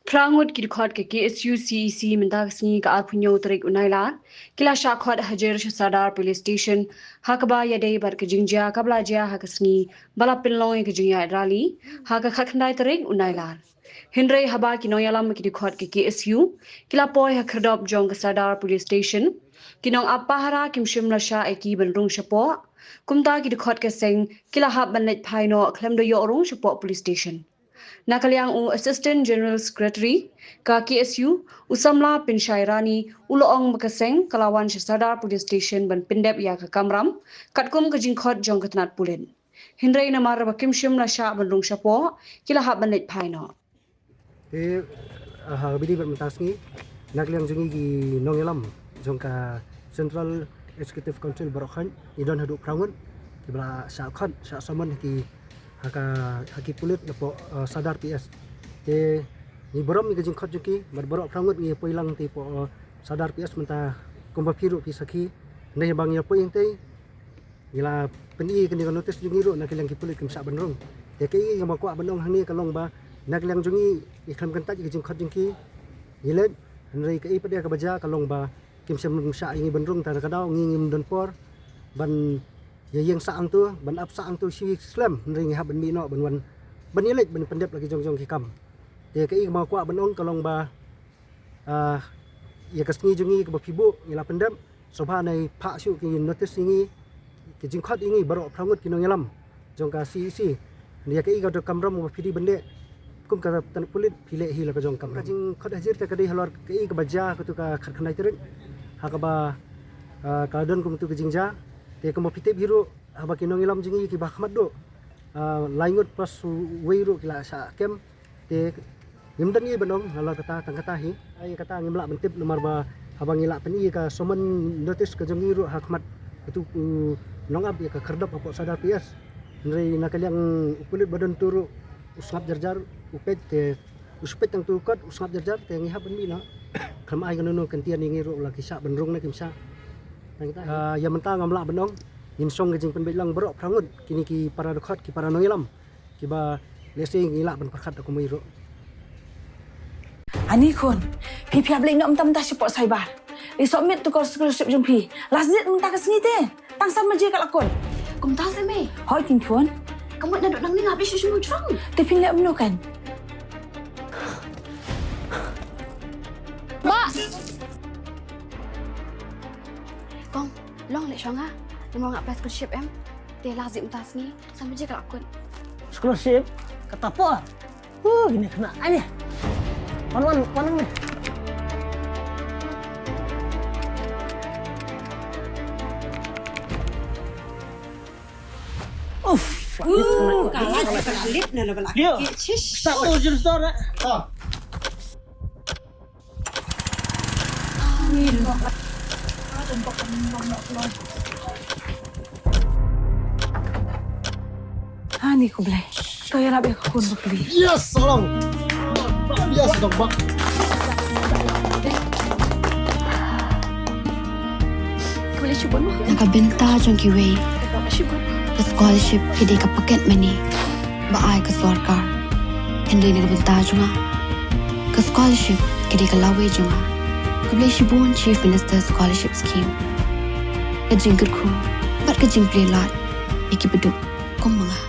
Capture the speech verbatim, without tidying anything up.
Phra ngut ki dkhot ka K S U C E C mynta ka sngi ka arphew hynñiew tarik u Nailar ki la shah khot hajir sha Sadar Police Station ha kaba ïadei bad ka jingjia kaba la jia ha ka sngi ba la pynlong ïa ka jingïaid rally ha ka khatkhyndai tarik u Nailar. Hynrei haba ki nongïalam ki dkhot ka K S U ki la poi ha khyrdop jong ka Sadar Police Station, ki nongap pahara kim shym la shah ïa ki ban rung shapoh. Kumta ki dkhot ka seng ki la hap ban leit phai noh khlem da ïoh rung shapoh police station. Na ka liang u Assistant General Secretary ka K S U, u samla Pynshai Rani, u la ong ba ka seng ka la wan sha Sadar Police Station ban pyndep ïa ka kamram katkum ka jingkhot jong ka tnat pulit. Hynrei namar ba kim shym la shah ban rung shapoh, ki la hap ban leit phai noh. Te, ah, ha kaba ïadei bad mynta ka sngi, na ka liang jong ngi ki nongïalam jong ka Central Executive Council baroh khoit, ngi don haduh phra ngut kiba la shah khot, shah summon ha ki, ha ka, ha ki pulit napoh, ah, Sadar P S. Te ngi burom ïa ka jingkhot jong ki, bad baroh phra ngut ngi poi lang te hapoh, ah, Sadar P S mynta, kumba phi ruh phi sakhi. Hynrei ba ngi poi hangtei, ngi la pyni kane ka notice jong ngi ruh na ka liang ki pulit kim shah ban rung. Te kaei kaba kwah ban ong hangne ka long ba na ka liang jong ngi, ngi khlem kyntait ïa ka jingkhot jong ki, ngi leit. Hynrei kaei pat kaba jia ka long ba kim shym shah ïa ngi ban rung, tang na ka daw ngi ngim don por ban ïa ïeng sah hangto, ban ap sah hangto shi slem, hynrei ngi hap ban mih noh ban wan, ban ïaleit ban pyndep la ki jong jong ki kam. Te kaei kaba kwah ban ong ka long ba, ah, ïa ka sngi jong ngi kaba phi buh ngi la pyndep, sngewbha nai phah shuh ki notice ïa ngi, ki jingkhot ïa ngi baroh phra ngut ki nongïalam jong ka C E C. Ïa kaei ka dei ka kamram ba phi dei ban leh kum ka tnat pulit, phi leh hi la ka jong ka kamram. Ka jingkhot hajir te ka dei halor kaei kaba jia kato ka khatkhyndai tarik, ha kaba, ah, ka don kumto ka jingjia. Te kumba phi tip hi ruh, haba ki nongïalam jong ngi kiba khmat duh, ah, lai ngut plus uwei ruh ki la shah kem. Te ngim don ei ei ban ong halor kata, tang kata hi. Ai kata ngim lah ban tip namar ba haba ngi la pyni ka summon notice ka jong ngi ruh ha khmat kato u nongap ïa ka khyrdop hapoh Sadar P S. Hynrei na ka liang u pulit ba don to ruh u sngap jar jar, u peit te, u shu peit tang to kot, u sngap jar jar, te ngi hap ban mih noh. Khlem ai kano kano kyntien ïa ngi ruh la ki shah ban rung ne kim shah. Tang kata hi. Ah, ïa mynta ngam lah ban ong, ngin shong ka jingpynbeit lang baroh phra ngut, kine ki para dkhot, ki para nongïalam kiba lehse ngi lah ban pyrkhat da kumwei ruh. Ani khun, phi phi hap leit noh mynta mynta shapoh cyber. Leit submit to ka scholarship jong phi. Last date mynta ka sngi te. Tang san baje ka la kut. Kumta se mei. Hooid keiñ khun. Ka mut naduh nangne nga hap leit shu shu mujrong. Te phin leh kumno keiñ? Bah! Kong, long leit shong ha. Namar nga apply scholarship em. Te last date mynta sngi. San baje ka la kut. Scholarship? Kata por. Uh, kine khynnah. Ai. Wan, wan, wan, wan. Uff. Uh, ka la, ka la lip na la bala. Dia. Chish. Satu jenis tu, nak. Ah. Hani ko Blei. To ïarap ïa ka khun bakli. Yes, sarong. Yes, dong bak. Na ka bynta jong kiwei, ka scholarship ka dei ka pocket money ba ai ka sorkar. Hynrei na ka bynta jong nga, ka scholarship ka dei ka lawei jong nga. Khublei shibun Chief Minister Scholarship Scheme. Ka jingkyrkhu bad ka jingplie lad ïa kiba duk kum ma nga.